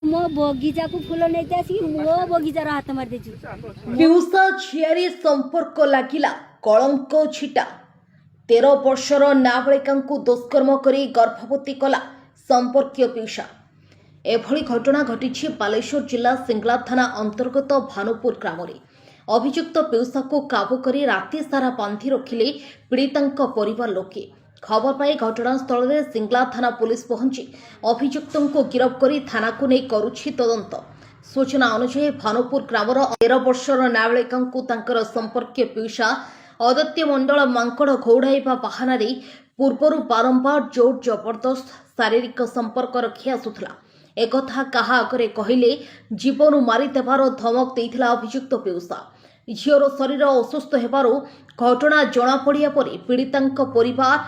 ମୋ ବଗିଚାକୁ ଫୁଲ ନେଇକି ଆସିକି ମୋ ବଗିଚାର ହାତ ମାରିଦେଇଛୁ। ପିଉସା ଝିଆରୀ ସମ୍ପର୍କ ଲାଗିଲା କଳଙ୍କ ଛିଟା। 13 ବର୍ଷର ନାବାଳିକାଙ୍କୁ ଦୁଷ୍କର୍ମ କରି ଗର୍ଭବତୀ କଲା ସମ୍ପର୍କୀୟ ପିଉସା। ଏଭଳି ଘଟଣା ଘଟିଛି ବାଲେଶ୍ୱର ଜିଲ୍ଲା ସିଂଲା ଥାନା ଅନ୍ତର୍ଗତ ଭାନୁପୁର ଗ୍ରାମରେ। ଅଭିଯୁକ୍ତ ପିଉସାକୁ କାବୁ କରି ରାତି ସାରା ବାନ୍ଧି ରଖିଲେ ପୀଡ଼ିତାଙ୍କ ପରିବାର ଲୋକେ। ଖବର ପାଇ ଘଟଣାସ୍ଥଳରେ ସିଂଲା ଥାନା ପୋଲିସ ପହଞ୍ଚି ଅଭିଯୁକ୍ତଙ୍କୁ ଗିରଫ କରି ଥାନାକୁ ନେଇ କରୁଛି ତଦନ୍ତ। ସୂଚନା ଅନୁଯାୟୀ, ଭାନୁପୁର ଗ୍ରାମର 13 ବର୍ଷର ନାବାଳିକାଙ୍କୁ ତାଙ୍କର ସମ୍ପର୍କୀୟ ପିଉସା ଅଦତ୍ୟ ମଣ୍ଡଳ ମାଙ୍କଡ଼ ଘଉଡ଼ାଇବା ବାହାନାରେ ପୂର୍ବରୁ ବାରମ୍ବାର ଜୋର ଜବରଦସ୍ତ ଶାରୀରିକ ସମ୍ପର୍କ ରଖି ଆସୁଥିଲା। ଏକଥା କାହା ଆଗରେ କହିଲେ ଜୀବନରୁ ମାରିଦେବାର ଧମକ ଦେଇଥିଲା ଅଭିଯୁକ୍ତ ପିଉସା। ଝିଅର ଶରୀର ଅସୁସ୍ଥ ହେବାରୁ ଘଟଣା ଜଣାପଡ଼ିବା ପରେ ପୀଡ଼ିତାଙ୍କ ପରିବାର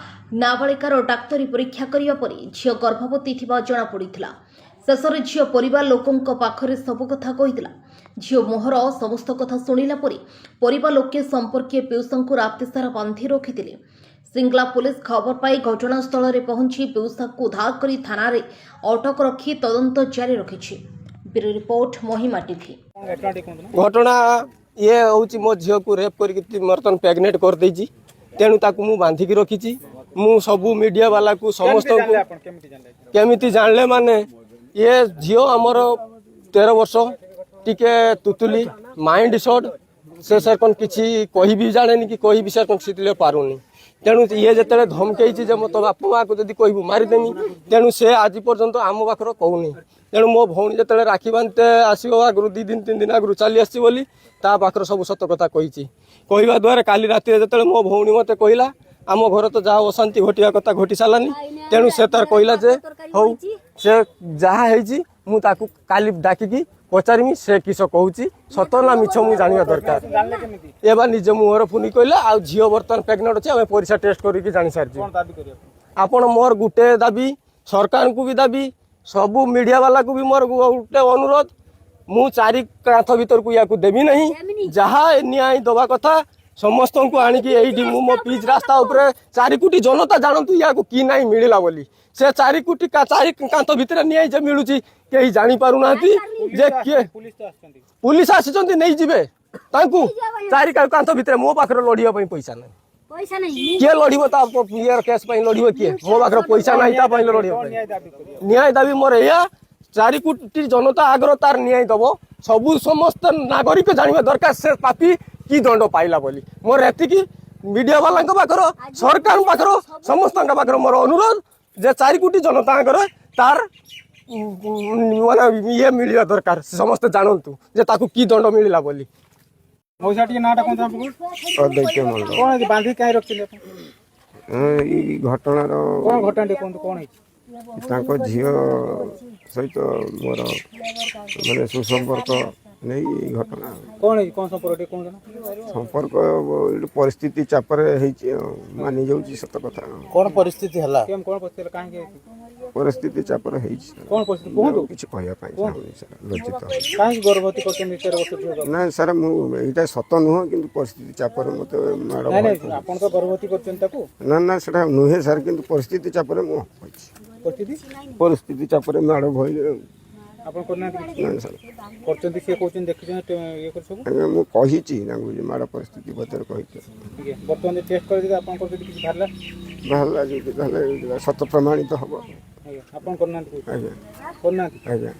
ନାବାଳିକାର ଡାକ୍ତରୀ ପରୀକ୍ଷା କରିବା ପରେ ଝିଅ ଗର୍ଭବତୀ ଥିବା ଜଣାପଡ଼ିଥିଲା। ଶେଷରେ ଝିଅ ପରିବାର ଲୋକଙ୍କ ପାଖରେ ସବୁ କଥା କହିଥିଲା। ଝିଅ ମୁହଁର ସମସ୍ତ କଥା ଶୁଣିଲା ପରେ ପରିବାର ଲୋକେ ସମ୍ପର୍କୀୟ ପିଉସାଙ୍କୁ ରାତିସାରା ବାନ୍ଧି ରଖିଥିଲେ। ସିଂଲା ପୋଲିସ ଖବର ପାଇ ଘଟଣାସ୍ଥଳରେ ପହଞ୍ଚି ପିଉସାକୁ ଉଦ୍ଧାର କରି ଥାନାରେ ଅଟକ ରଖି ତଦନ୍ତ ଜାରି ରଖିଛି। ବ୍ୟୁରୋ ରିପୋର୍ଟ, ମହିମା ଟିଭି। ଘଟଣା ଟିକେ କୁହନ୍ତୁ ନା। ଘଟଣା ଇଏ ହେଉଛି, ମୋ ଝିଅକୁ ରେପ୍ କରିକି ବର୍ତ୍ତମାନ ପ୍ରେଗନେଣ୍ଟ କରିଦେଇଛି। ତେଣୁ ତାକୁ ମୁଁ ବାନ୍ଧିକି ରଖିଛି। ମୁଁ ସବୁ ମିଡ଼ିଆ ବାଲାକୁ କେମିତି ସମସ୍ତଙ୍କୁ ଜାଣିଲେ ଆପଣ? କେମିତି ଜାଣିଲେ? କେମିତି ଜାଣିଲେ ମାନେ, ଇଏ ଝିଅ ଆମର 13 ବର୍ଷ, ଟିକେ ତୁତୁଲି, ମାଇଣ୍ଡ ସର୍ଟ। ସେ ସାର୍ କ'ଣ କିଛି କହିବି ଜାଣେନି କି କହିବି ସାର୍ କ'ଣ ଶିଖିଲେ ପାରୁନି। ତେଣୁ ଇଏ ଯେତେବେଳେ ଧମକେଇଛି ଯେ ମୋ ତୋ ବାପା ମାଆକୁ ଯଦି କହିବୁ ମାରିଦେମି, ତେଣୁ ସେ ଆଜି ପର୍ଯ୍ୟନ୍ତ ଆମ ପାଖରେ କହୁନି। ତେଣୁ ମୋ ଭଉଣୀ ଯେତେବେଳେ ରାକ୍ଷୀ ବାନ୍ଧତେ ଆସିବ, ଆଗରୁ 2 ଦିନ 3 ଦିନ ଆଗରୁ ଚାଲି ଆସିଛି ବୋଲି ତା ପାଖରେ ସବୁ ସତ କଥା କହିଛି। କହିବା ଦ୍ୱାରା କାଲି ରାତିରେ ଯେତେବେଳେ ମୋ ଭଉଣୀ ମୋତେ କହିଲା, ଆମ ଘରେ ତ ଯାହା ଅଶାନ୍ତି ଘଟିବା କଥା ଘଟି ସାରିଲାନି। ତେଣୁ ସେ ତାର କହିଲା ଯେ ହଉ, ସେ ଯାହା ହେଇଛି ମୁଁ ତାକୁ କାଲି ଡାକିକି ପଚାରିମି, ସେ କିସ କହୁଛି, ସତ ନା ମିଛ ମୁଁ ଜାଣିବା ଦରକାର। ଜାଣିଲେ କେମିତି? ଏ ବା ନିଜ ମୁହଁରେ ଫୁନି କହିଲା। ଆଉ ଝିଅ ବର୍ତ୍ତମାନ ପ୍ରେଗନେଣ୍ଟ ଅଛି, ଆମେ ପରୀକ୍ଷା ଟେଷ୍ଟ କରିକି ଜାଣି ସାରିଛୁ। କଣ ଦାବି କରିବେ ଆପଣ? ଆପଣ ମୋର ଗୋଟେ ଦାବି, ସରକାରଙ୍କୁ ବି ଦାବି, ସବୁ ମିଡ଼ିଆ ବାଲାକୁ ବି ମୋର ଗୋଟେ ଅନୁରୋଧ, ମୁଁ ଚାରି କାନ୍ଥ ଭିତରକୁ ୟାକୁ ଦେବି ନାହିଁ। ଯାହା ନ୍ୟାୟ ଦେବା କଥା ସମସ୍ତଙ୍କୁ ଆଣିକି ଏଇଠି ମୁଁ ମୋ ପିଚ୍ ରାସ୍ତା ଉପରେ 4 କୋଟି ଜନତା ଜାଣନ୍ତୁ ୟାକୁ କି ନାହିଁ ମିଳିଲା ବୋଲି। ସେ 4 କୋଟି ଚାରି କାନ୍ଥ ଭିତରେ ନ୍ୟାୟ ଯେ ମିଳୁଛି, କେହି ଜାଣିପାରୁନାହାନ୍ତି ଯେ କିଏ। ପୁଲିସ ତ ଆସିଛନ୍ତି। ପୁଲିସ ଆସିଛନ୍ତି, ନେଇଯିବେ ତାଙ୍କୁ। ଚାରି କାନ୍ଥ ଭିତରେ ମୋ ପାଖରେ ଲଢିବା ପାଇଁ ପଇସା ନାହିଁ। ପଇସା ନାହିଁ। କିଏ ଲଢିବ ତା ଇଏର କେସ୍ ପାଇଁ? ଲଢିବ କିଏ? ମୋ ପାଖରେ ପଇସା ନାହିଁ ତା ପାଇଁ ଲଢିବା କଣ ପାଇଁ। ନ୍ୟାୟ ଦାବି କରିବେ? ନ୍ୟାୟ ଦାବି ମୋର ଏଇଆ, 4 କୋଟି ଜନତା ଆଗରେ ତାର ନ୍ୟାୟ ଦବ। ସବୁ ସମସ୍ତ ନାଗରିକ ଜାଣିବା ଦରକାର ସେ ପାପି କି ଦଣ୍ଡ ପାଇଲା ବୋଲି। ମୋର ଏତିକି ମିଡିଆ ବାଲାଙ୍କ ପାଖର, ସରକାରଙ୍କ ପାଖର, ସମସ୍ତଙ୍କ ପାଖରେ ମୋର ଅନୁରୋଧ ଯେ 4 କୋଟି ଜନତା ଆଗରେ ତାର ମାନେ ଇଏ ମିଳିବା ଦରକାର। ସମସ୍ତେ ଜାଣନ୍ତୁ ଯେ ତାକୁ କି ଦଣ୍ଡ ମିଳିଲା ବୋଲି। ମଉସା, ଟିକେ ନାଁଟା କୁହନ୍ତୁ ଆପଣଙ୍କୁ। ଅଦୈତ୍ୟ ମଣ୍ଡଳ। କଣ ହେଇଛି? ବାନ୍ଧିକି କାହିଁ ରଖିଛନ୍ତି ଆପଣ? ଏଇ ଘଟଣାର କଣ ଘଟଣା ଟିକେ କୁହନ୍ତୁ, କଣ ହେଇଛି? ତାଙ୍କ ଝିଅ ସହିତ ମୋର ମାନେ ସୁସମ୍ପର୍କ ନେଇ ଏଇ ଘଟଣା। କଣ ହେଇଛି? କଣ ସମ୍ପର୍କ ଟିକେ କୁହନ୍ତୁ ନା। ସମ୍ପର୍କ ଏଇଠି ପରିସ୍ଥିତି ଚାପରେ ହେଇଛି ଆଉ ମାନି ଯାଉଛି ସତ କଥା। କଣ ପରିସ୍ଥିତି ହେଲା? କେମ କଣ ପରିସ୍ଥିତି ହେଲା? କାହିଁକି ହେଇଛି? ପରିସ୍ଥିତି ଚାପରେ ହେଇଛି ସାର୍। କଣ ପରିସ୍ଥିତି କୁହନ୍ତୁ। ଆଉ କିଛି କହିବା ପାଇଁ ଚାହୁଁନି ସାର୍, ଲଜ୍ଜିତ। କାହିଁକି ଗର୍ଭବତୀ କରିଛନ୍ତି 13 ବର୍ଷ ଝିଅ? ନା ସାର୍, ମୁଁ ଏଇଟା ସତ ନୁହଁ, କିନ୍ତୁ ପରିସ୍ଥିତି ଚାପରେ ମୋତେ ମାଡ଼ ନାଇଁ ନାଇଁ, ଭୟ। ଆପଣ ତ ଗର୍ଭବତୀ କରିଛନ୍ତି ତାକୁ। ନା ନା, ସେଟା ନୁହେଁ ସାର୍, କିନ୍ତୁ ପରିସ୍ଥିତି ଚାପରେ ମୁଁ କହିଛି। ପରିସ୍ଥିତି? ପରିସ୍ଥିତି ଚାପରେ ମାଡ଼ ଭଇଲେ। ଆପଣ କରିନାହାନ୍ତି କିଛି? ନା ସାର୍। କରିଛନ୍ତି, ସିଏ କହୁଛନ୍ତି ଦେଖିଛନ୍ତି, ଇଏ କରି ସବୁ। ଆଜ୍ଞା, ମୁଁ କହିଛି ତାଙ୍କୁ ଯେ ମାଡ଼ ପରିସ୍ଥିତି ମଧ୍ୟରେ କହିଛି। ଆଜ୍ଞା, ବର୍ତ୍ତମାନ ଟେଷ୍ଟ କରି ଯଦି ଆପଣଙ୍କର ଯଦି କିଛି ବାହାରିଲା? ବାହାରିଲା ଯଦି ତାହେଲେ ସତ ପ୍ରମାଣିତ ହବ। ଆଜ୍ଞା, ଆପଣ କରିନାହାନ୍ତି କହୁଛନ୍ତି? ଆଜ୍ଞା। କରିନାହାନ୍ତି? ଆଜ୍ଞା।